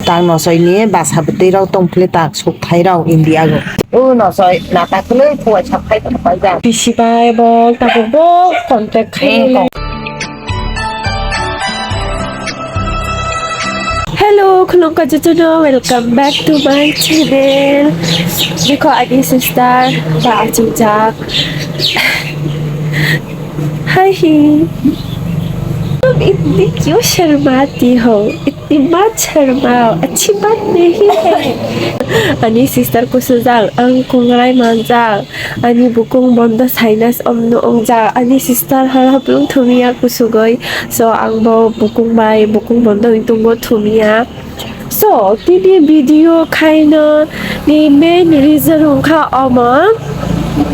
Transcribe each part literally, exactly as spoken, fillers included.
Tak nosoi ni basa bwtwi rok tong phile tak sukthai rok India go. O nosoi nata kwlwi phuwai sak phai tong phai jang. Bisi bai bo tabuk bo contact khai le. Hello, khulumkha jotono, welcome back to my channel. Bikho ani sister ba achijak. Hi hi. तुम इतनी क्यों शर्माती हो? इतनी मत शर्माओ, अच्छी बात नहीं है. Ani sister kusujak, ang kungrai manjak, ani bukung bondo sinus omno ongjak, ani sister hara haplung thumia kusugoi, so ang bo bukung bai bukung bondo wng tongbo thumia. So, tini video khaina ni main reason wngkha omo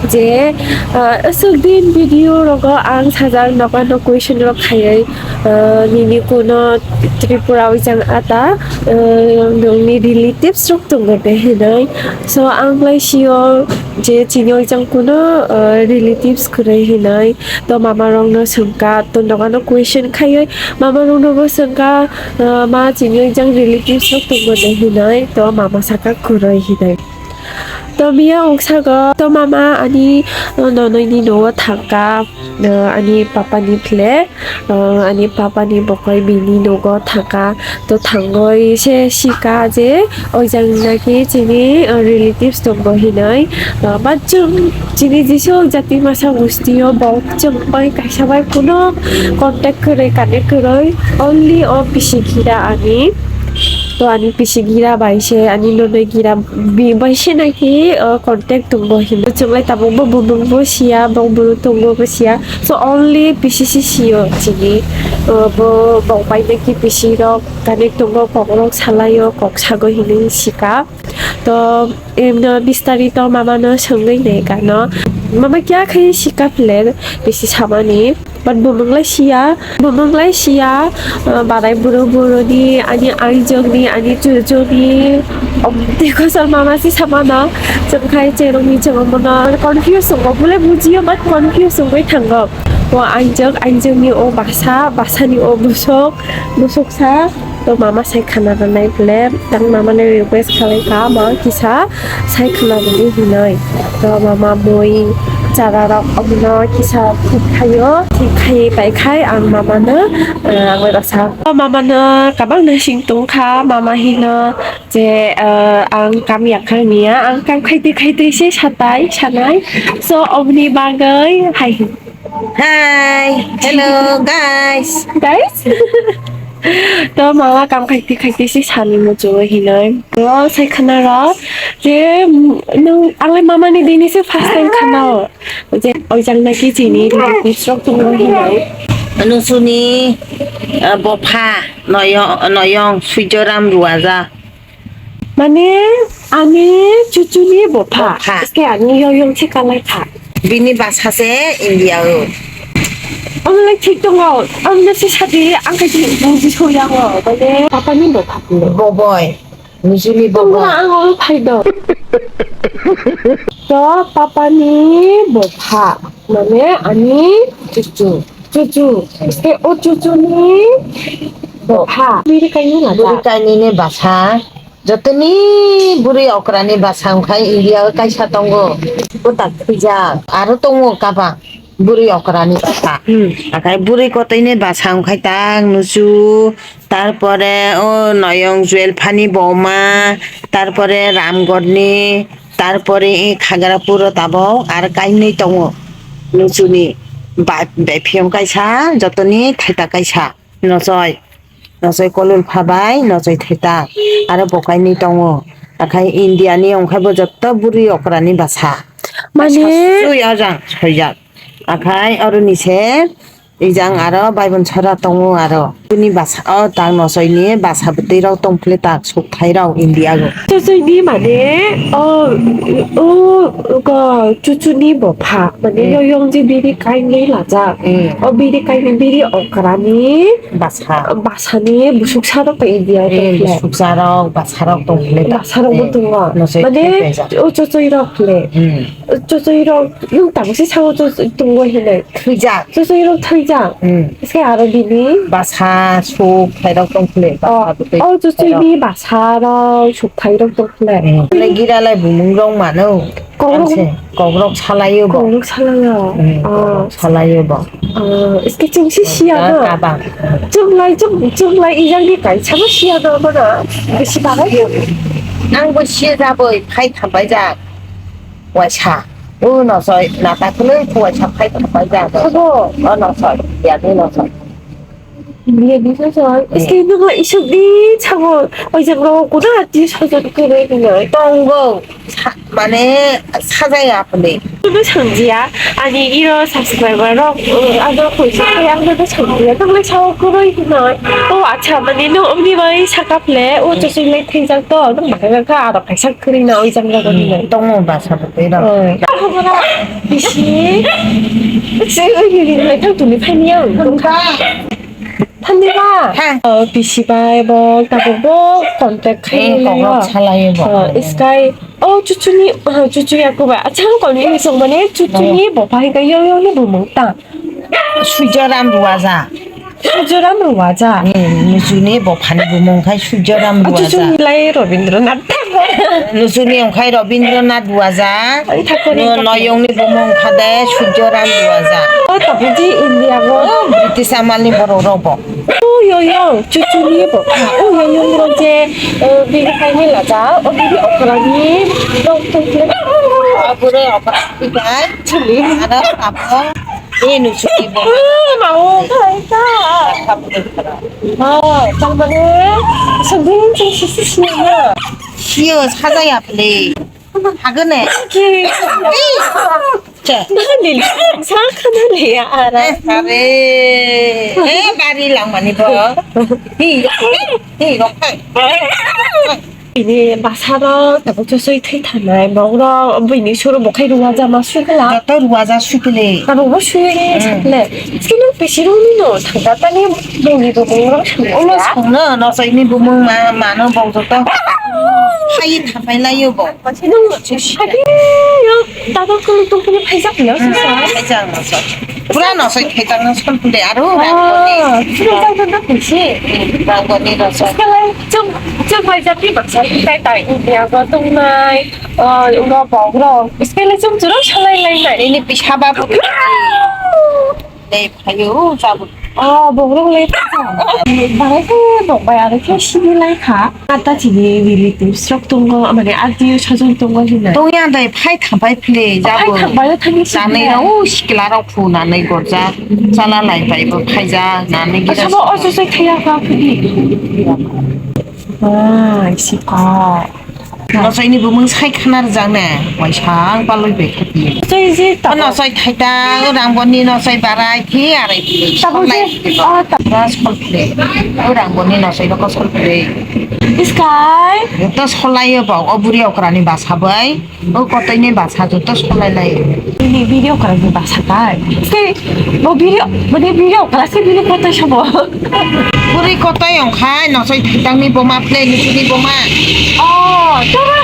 je, ah, aswk din video rogo ang sajak nokano question rok khaiwi, ah, nini kuno Tripura wijang ata, ah, nongni relatives rok tongo de hinwi. So, ang lai sio je chini wijang kuno, ah, relatives kwrwi hinwi. To mama rokno swngkha, to nokano question khaiwi mama rokno bo swngkha, ah, ma chini jang relatives rok tongo de hinwi, to mama saka kwrwi hinwi. To miya ongsago, to mama ani, ah, nonoi ni nogo thangkha, ah, ani papa ni phle, ah, ani papa ni bokoi bini nogo thangkha. To thangwi se sika je oijang naki chini, uh, relatives tongo hinwi, uh, but chwng chini jisuk jati masa gustio bo chwng bai kaisa bai kuno contact kwrwi connect kwrwi, only o pisi gira ani. To ani pisi gira bai se ani nonoi gira bi bai se naki, uh, contact tongo hinwi chwng lai tabuk bo bumung bo siya bo buru tongo bo siya. So only P C C C o chini, uh, bo bok bai naki P C rok connect tongo, kok rok salaio, kok sago hinwi sika. To emno bistarito mama no swngwi nai kano. Mama kya khai sika phle bisi samani. But bumung lai siya, bumung lai siya, uh, barai buru buru ni, ani aijok ni, ani chuchuk ni, om, tei kosol mama si samano, chwng khai cherok ni chwng mono confuse tongo, bole bujiyo, but confuse wngwi thango. O aijok, aijok ni o basa, basa ni o busuk, busuk sa, to mama sai khana rwnai ble, tang mama ni request khalai kha, ma kisa sai khana rwdi hinoi. To mama mui chara rok omono kisa thik khaio, thik khai pai khai ang mama no, eh, ang bai rasa. O mama no kabang no sing tong kha, mama hino je, eh, ang kam yakhar niya, ang kam khaitwi khaitwi se satai sanai. So, oboni bagwi hai. Hi, hello, guys. Guys? To mama kam khaitwi khaitwi se sani muchungo hinoi. To sai khana rok je, mm, nung, ang le mama ni dini se first time khana o. Je, oijang naki chini relatives rok tongo hinoi. Nusuni, eh, bopha, noyong, noyong, Swijoram Ruaja. Mane, ani chuchuni bopha. Bopha. Eske ani yoyong se kalai kha. Bini basa se India o. Ang lai thik tongo. Ang na se sadi, ang kai thik buji soya ngo. Mane, papa ni bopha. Boboi. Nusuni boboi. Ang o phai do. To papa ni bopha. Mane, ani chuchu. Chuchu. Eske o chuchu ni bopha. Biri kaini lada. Biri kaini ni basa. Jotoni bwrwi okrani basa wngkha India o kaisa tongo. Butak thwijak. Aro tongo kabang bwrwi okrani basa. Hmm. Akai bwrwi kotoini basa wngkha tang nusu, tarpore o noyong Juel Phani boma, tarpore Ramgorni, tarpore i Khagrapuro tabok aro kainwi tongo nusuni. Ba-, bephiyong kaisa, jotoni thaita kaisa. Nochoi. Nochoi kolul phabai, nochoi theta. Aro bo kainwi tongo. Akhai India ni ongkhai bo jotto bwrwi okrani basa. Mane? Sui ajang soijak. Akhai oro ni se ijang aro baibon sora tongo aro. Bini basa o tak nochoi ni basa bwtwi rok tong phile tak sukthai rok India go. Chuchuni mane o, o, go chuchuni bopha. Mane, mm, yoyong je biri kainwi lajak. Mm. O biri kainwi biri okrani basa. Basani busuk sarok pai India. Mm, tongkhe. Busuk sarok, basarok tongkhe. Basarok bo, mm, tongo. Mane, o chochoi rok le. Mm. Chochoi rok, yung tamo se sao chochoi tongo hinai. Thwijak. Chochoi rok thwi Ja. Hmm. Ese aro bini? Basa, suk, thairok tong khle, basa, oh, bwtwi, oh, chuchuni thairok. Basa rok, suk thairok tong khle. Hmm. Bini gira lai bumung rok mano. Kokrok. Anse, kokrok salaio bo. Kokrok salaio. Hmm, oh. Kokrok salaio bo. Oh, ese chwng si siya no. Kabang. Chwng lai, chwng, chwng lai ijang ni kaisa bo siya no, bono. Bisi bagai. Ang bo siya jaboi, khai thambai jak. Waisa. O nosoi, nata khwlwi waisa phai tongpai ja. Abo? O nosoi, ya ni nosoi. Biya ni nosoi. Hmm. Ese nung isuk di chabo. Oi jang ro kuna ati sojon kere ni nai. Tongo. Sa-, mane sajaya apni. Nung sangjiya. Ani iro subscriber rok, uh, ano koi sa kaya ano sangjiya. Nung le sao kuroi ni nai. O acha mane no omni bai sakap le. O chosoi le thinjak to. Nung bakha bakha aro kaisa Kwrwi na oi jang jago ni. Hmm, tongo basa bo tei rok. Oh. Bisi. Se oi ni ni nai thang tuni phai ni ang. Thang di ba? Ha. Oh, bisi bai bo tabuk bo contact khai ni. Eh, kok rok salai bo. Oh, iskai. Oh, chuchuni, oh, chuchu ya ko ba. Achang ko ni song mane chuchuni bo phai ka yo yo ni bo mong ta. Swijaram Ruwaja. Swijaram Ruwaja. Hmm, nujuni bophani bumung khai Swijaram Ruwaja. Chuchuni lai Rabindranath Tagore. Nujuni ongkhai Rabindranath Ruwaja. Ai, Tagore, no, Tagore. Noyongni bumung khade Swijaram Ruwaja. O, tabuji India go. O, British amalni borok rok bo. O, yo, yo, chuchuni bo. O, yo, yo, rok je, eh, bini khai ni laja. O, bini okrani rok tongkle. Abore okra bai. Chuli. Ada apa? Eh, nujuni bo. Eh, mau kai ta. Oh, tangmani sending sing sisi sini ya. Sio, sajaya pele. Hagene. Ki. Che. Nani sa kana le ya ara. Eh, are. Eh, bari langmani bo. Hi, hi, rok kai. Bini bwsarok tabuk chosoi thwi thanai, bohrok bini suru bo khai ruwajak ma sui kala. Joto ruwajak sui kle. Tabuk bo sui kle. Hmm. Sui kle. Sini bisi rok ni no thangka tani bini bumung rok sui. Ulo songno, nosoini bumung ma, mano bo joto. Hai thapai laio bo. Nung hadi yo. Tabuk kwlwng tongphuru phaijak ya, hmm, sasa. Phaijak no, sir. Pura no, sir, phaijak no, sir, pura aro, ah, rangoni. Pura rangoni no, sir. Rangoni no, sir. Sekarang, jom, jom phaijak ni baksa, tai, tai, India go tongnai, ah, uro bok rok. Sekarang, jom, jom, salai lai nai. Ini pisaba bu. Le phaio, o, sabuk. O, bohrok le phaio. Barai khe nok bai aro khe sini lai kha. Ata chini relatives rok tongo, mane atio sojon tongo hinai. Tongya dai phai thampai phile jabo. Phai thampai o thangni sini. Nanai rao sikla rok phu nanai gorjak. Chala lai bai bo phaijak, nanai gira. Asabo o sosai thaya kha phudi. Ah, isi kha. Nosoini bumung sai khana rwjak ne, waisa ang palwi bai kha di. Nosoi je tamo. O nosoi thaitang, o rangboni nosoi barai phi arai phi. Tamo je, solai phi. O ta- Ba sol phi. O rangboni nosoi rok sol phi. Iskai. Joto solai o ba, o buri okrani basa bai. O kotoini basa joto solai lai. Ini biri okrani basa kai. Iskai, bo biri, bo biri okra se biri kotoi sabo. Bwrwi kotoi wngkha, nosoi thaitangni boma, play nusini boma. Oh, tama.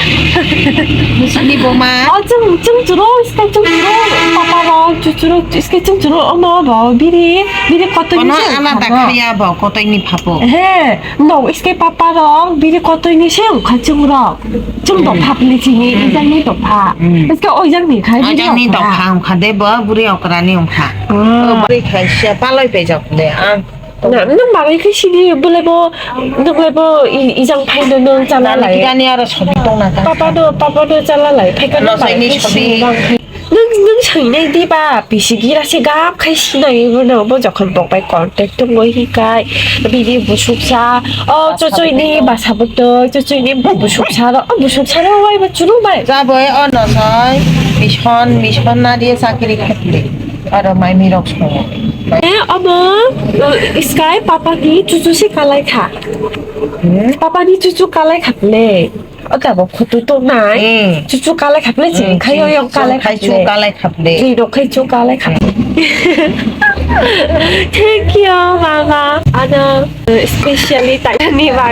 Nusini boma. Oh, chwng, chwng chwro, iske chwng chwro. Papa rok, chuchuro, iske chwng chwro, omo bo, biri, biri kotoi. Ono nusini alada khana. Khaya bo, kotoi ni phapo. He, no, iske papa rok, biri kotoi ni se wngkha chwng rok. Chwng dopha pili chini, ijang ni dopha. Hmm. Iske oijang ni khai, biri okra. Oijang ni dopha wngkha de bo, bwrwi okra ni wngkha. Ah. O bwrwi khai se paloi pejak de, ang. Na, nung bagwi khe sini, bwlai bo, nung lai bo, i-, ijang phai no nung chala lai. Nani kani aro sobi tong na ta. Papa no, papa no chala lai, phai ka nung bagwi khe sini bang khai. Nung, nung swinai di ba, bisi gira se gap khai sinai bo no, bo jokhon bok bai contact tong bo hi kai, bini busuk sa, o chochoi ni basa bwtwi, chochoi ni busuk sa ro, o busuk sa ro wai bo chunu bai. Jaboi o no soi, mission, mission na diye chakri khatle. Aro mai mirok songo. Eh, omo, uh, iskai papa ni chuchu se kalai kha. Hmm? Papa ni chuchu kalai kha ple. O ta bo photo to nai. Hmm. Chuchu kalai kha ple chini khai yo yo kalai kha ple. Chuchu kalai kha ple. Chini rok khai chu kalai kha ple. Thank you, mama. Ano, uh, specially ta ni ba.